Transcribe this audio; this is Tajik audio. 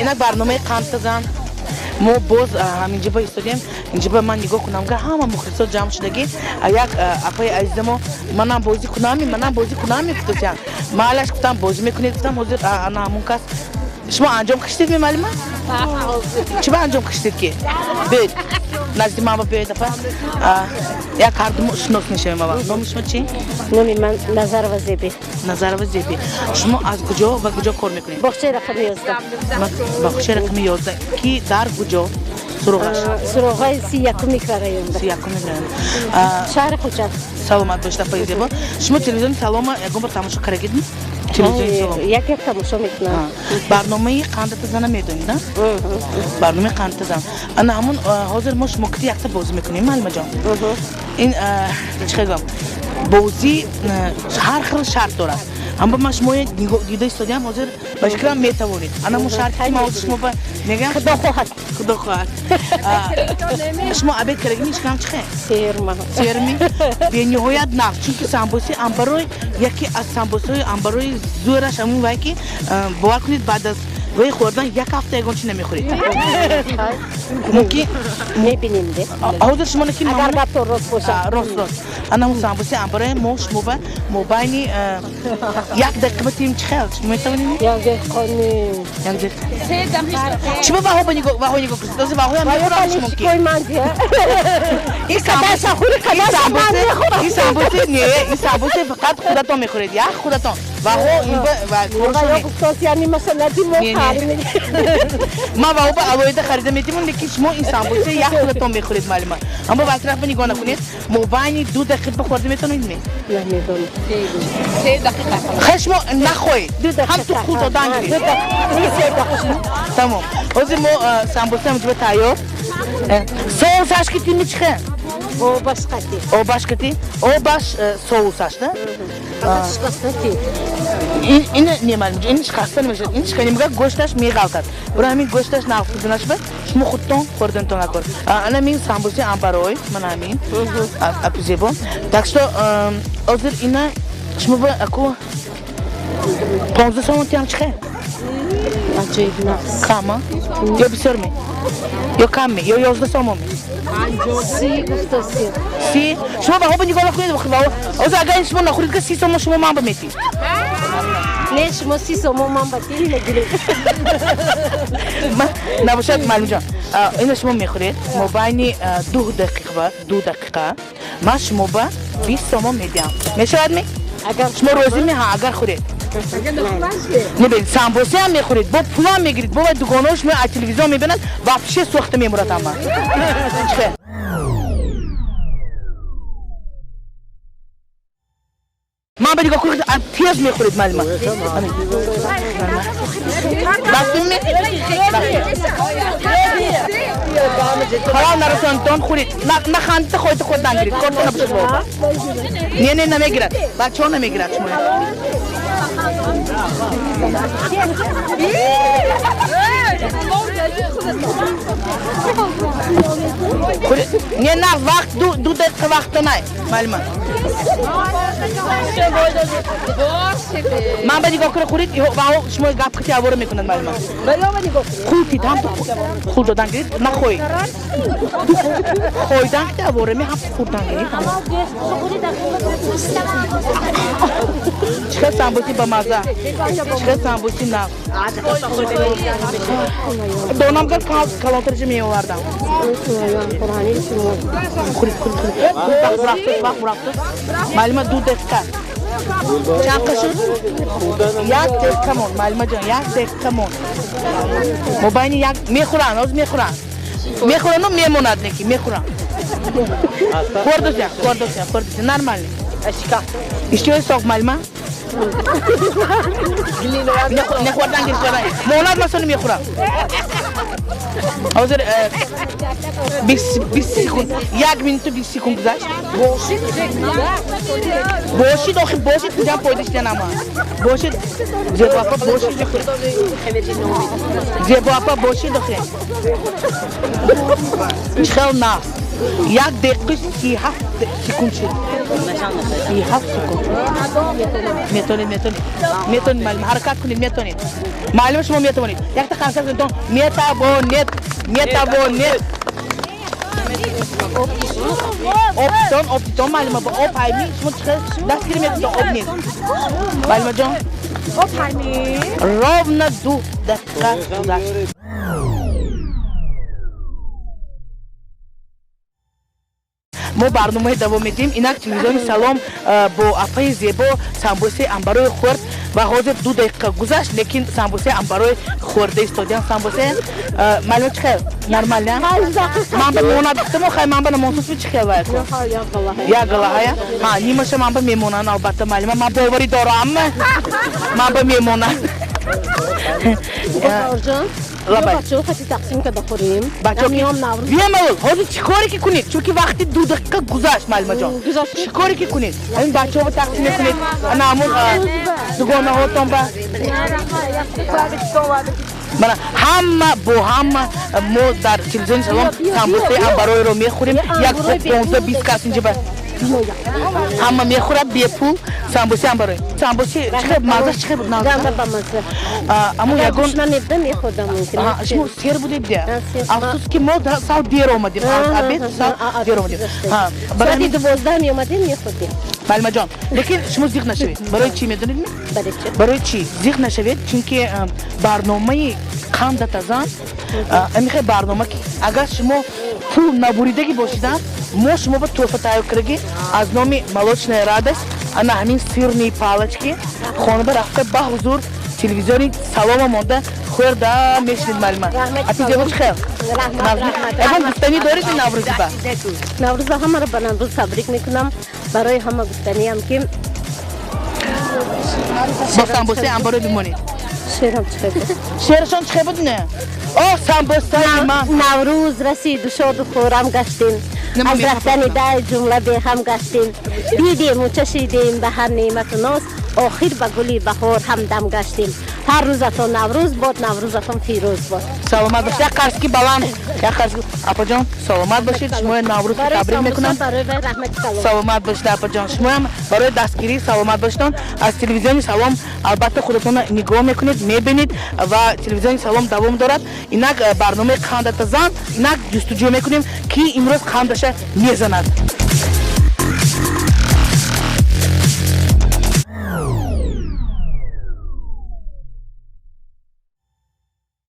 Инак барномаи қандтазан мо боз ҳаминҷа ба истодем. Инҷа ба ман нигоҳ кунам, ка ҳама мухлисот ҷамъ шудагӣ. Як апаи азизамо: «Манам бозӣ кунами, манам бозӣ кунами», гуфтасян. Маълаш, гуфтам, бозӣ мекунед, гуфтам. Ҳозир ана ҳамун кас. Шумо анҷом киштед, мемалима? Чӣ ба анҷом киштед, ки биёед назди ман, биёед, апа. Як ҳардумо шинос мешавем аввал. Номи шумо чӣ? Номи ман Назарова Зеби. Назарова Зеби. Шумо аз куҷо ва куҷо кор мекунед? Боғчаи рақами 11. Боғчаи рақами 11, ки дар куҷо суроғаш? Суроғаи 31-ум микрорайонда. 31-ум микрорайон. Шаҳри Хуҷанд. Саломат бошед, апаи зебо. Шумо телевизиони Салома ягон бор тамошо кардагидми? Телевизиони Салом. Як як тамошо мекунам. Барномаи қандатазана медонед, а? Барномаи қандатазан ана ҳамун. Ҳозир мо шумо кити якта бозӣ мекунем, маълимаҷон. Ин чӣ хел гӯям, бозӣ ҳар хел шарт дорад. Аммо ман шумо дида истодиам, ҳозир ба фикрам, метавонед. Ана мо шарти ки ман ҳозир шумо ба мегӯям. Худо хоҳад. Худо хоҳад. Шумо обед кардагини, шикам чӣ хел? Серма. Серми бениҳоят нағз, чунки самбоси амбарой яке аз самбосҳои амбарои зӯраш ҳамун вай, ки бовар кунед, баъд аз вай хӯрдан як ҳафта ягон чи намехӯред мумкин. Мебинем де. Ҳозир шумо ки агар гапто рост бошад. Рост, рост. Ана ҳамун самбоси амбарои мо шумо ба мобайни як дақиқа батием. Чӣ хел, шумо метавонед? Як дақиқа не. Як дақиқа чӣ ба ваҳо, ба нигоҳ, ваҳо нигоҳ кунед. Ҳозир ваҳоям мехӯрам, шумо ки ин самбоси не, ин самбоси фақат худатон мехӯред, як худатон. Ваҳо ман ваҳо ба алоҳида харида метимон, лекин шумо ин самбоси як худатон мехӯред, маълима. Аммо ба атрафа нигоҳ накунед. Мобайни 2 дақиқа бихӯрда метавонед ме? Хай, шумо нахоҳед, ҳам ту хул додан гиред. Тамом, ҳозир мо самбоса ҳамҷоба тайёр. Соусаш ки тими чихе? Обаш қати. Обаш кати, обаш, соусаш да. Шикастати. Ин не, маълум, ин шикаста намешавад. Ин шикани мега, гӯшташ меғалтад. Барои ҳамин гӯшташ нағз нашуда, шумо худтон хӯрдантон накор. Ана мин самбуси амбарой, мана ҳамин апи зебо. Так что ҳозир ина шумо ба аку 15 сомон тиам, чихе? Аҷоиб нағз. Кама ё бисёр ме, ё кам ме, ё 11 сомон ме? 30 гуфтоси. 30. Шумо баҳо ба нигоҳ накунед. Ҳозир агар шумо нахӯред, ка 30 сомон шумо ман ба метӣ. Не, шумо 30 сомон ман ба тини мегиред. Набошад, маълумҷон, ина шумо мехӯред мобайни 2 дақиқа, 2 дақиқа ман шумо ба 20 сомон медиҳам. Мешавад ми? Агар шумо розӣ ми? Ҳа, агар хӯред. Небед, самбосаам мехӯред, бо пулам мегиред, бо дугонаҳо шумо аз телевизион мебинанд, вообще сӯхта мемурад ҳама. Чихе? Ман ба нигоҳ кунед, тез мехӯред, маълима. Бастуми ҳалол нарасонтон, хӯред, нахандита, хоҳита хӯрдан гиред. Кортона бошад бо. Не, не, намегирад, бачаҳо намегирад шумо. Не, на вақт 2 дақиқа вақто най, маълима. Ман ба нигоҳ кунед, хӯред. Ваҳо шумо гап кити авора мекунад, маълима. Хӯртид, ҳам хӯр додан гиред, нахоҳед хоидан кити авора ме, ҳам хӯрдан гиред. Чӣ хел самбуси ба мазза, чӣ хел самбуси нағз. Донам, гар калонтарашо меовардам. Хӯред, хӯред, хӯред. Вақт рафту, вақт рафту, маълима. 2 дақиқа чанд қа шуд? 1 дақиқа монд, маълимаҷон, 1 дақиқа монд. Мобайни як мехӯранд, ҳозир мехӯранд, мехӯранду мемонад, неки мехӯранд. Хӯрдосия, хӯрдосия, хӯрдосия, нормально. Иштиҳои соф, маълима. Нехӯрдан гирифтан монад, масони мехӯрам. Ҳозир 20 секунд, 1 минуту 20 секунд гузашт. Бошид, охи бошид, куҷам фоида шидан ама. Бошид, Зебо апа, бошид, охи. Зебо апа, бошид, охи. Чӣ хел нағз. 1 дақиқа 37 секунд шуд, 37 секунд. Метонед, метонед, метонед, муаллим, ҳаракат кунед, метонед, муаллим, шумо метавонед. Якта қарсак кунед. Метавонед, метавонед. Обтон, обтон, муаллима, ба об ҳайми шумо чӣ дастгирӣ мекунед? Об нест, муаллимаҷон. Ровно 2 дақиқа гузашт. Мо барномаи давом медиҳем. Инак, телевизиони Салом бо апаи зебо самбусаи амбарои хӯрд ва ҳозир 2 дақиқа гузашт, лекин самбусаи амбарои хӯрда истодиям. Самбусаи, муаллима, чӣ хел? Нормально? Ман ба монад гуфтамо, хай, ман ба намонсусми, чӣ хел? Вайко як галаҳая ҳа, нимаша ман ба мемонанд, албатта, муаллима, ман боварӣ дорам, ман ба мемонанд. Лабай. Бачаҳо хати тақсим карда хӯрем. Бемалол, ҳозир чӣ коре ки кунед, чунки вақти 2 дақиқа гузашт, муаллимаҷон, чӣ коре ки кунед, ҳамин бачаҳо тақсим мекунед, ана ҳамун дугонаҳотон ба. Мана, ҳама бо ҳама мо дар телевизиони Салом самбусаи амбароиро мехӯрем. Як 15-20 кас инҷа ба ҳама мехӯрад бепул самбуси амбарои. Самбуси чӣ хел маззаш, чӣ хел буд? Аммо ягон шумо сер будед де? Афсӯс, ки мо сал дер омадем, обед сал дер омадем. Соати 12 меомадем, мехӯрдем. Муаллимаҷон, лекин шумо зиқ нашавед. Барои чӣ, медонедми? Барои чӣ зиқ нашавед? Чунки барномаи «Қандата зан» амихе барнома ки агар шумо пул набуридагӣ бошидан, мо шумо ба тӯҳфа тайёр кардагӣ аз номи «Молочная радость», ана ҳамин сырные палочки хона ба рафта, ба ҳузур телевизиони Салома монда хӯрда мешинед. Муаллима, апи зебо, чӣ хел? Ягон гуфтанӣ доред наврӯзи ба? Наврӯза ҳамаро ба Наврӯз табрик мекунам. Барои ҳама гуфтаниам, ки бо самбусаи амборо бимонед. Шеърам чӣ хел буд? Шеърашон чӣ хел буд? Не, о, самбусаи ман. Наврӯз расиду, шоду хӯрам гаштем, аз рафтани дай ҷумла беҳам гаштем, дидему чашидем ба ҳар неъмату ноз, охир ба гули баҳор ҳамдам гаштем. Ҳар рӯзатон Наврӯз бод, Наврӯзатон фирӯз бод. Саломат бошед. Як қарски баланд, як қарски. Апаҷон, саломат бошед, шумои Наврӯз табрик мекунам. Саломат бошед, апаҷон, шумоям барои дастгирӣ саломат бошедон. Аз телевизиони Салом албатта худатонро нигоҳ мекунед, мебинед ва телевизиони Салом давом дорад. Инак, барномаи «Қандата зан». Инак, ҷустуҷӯ мекунем, ки имрӯз қандаша мезанад.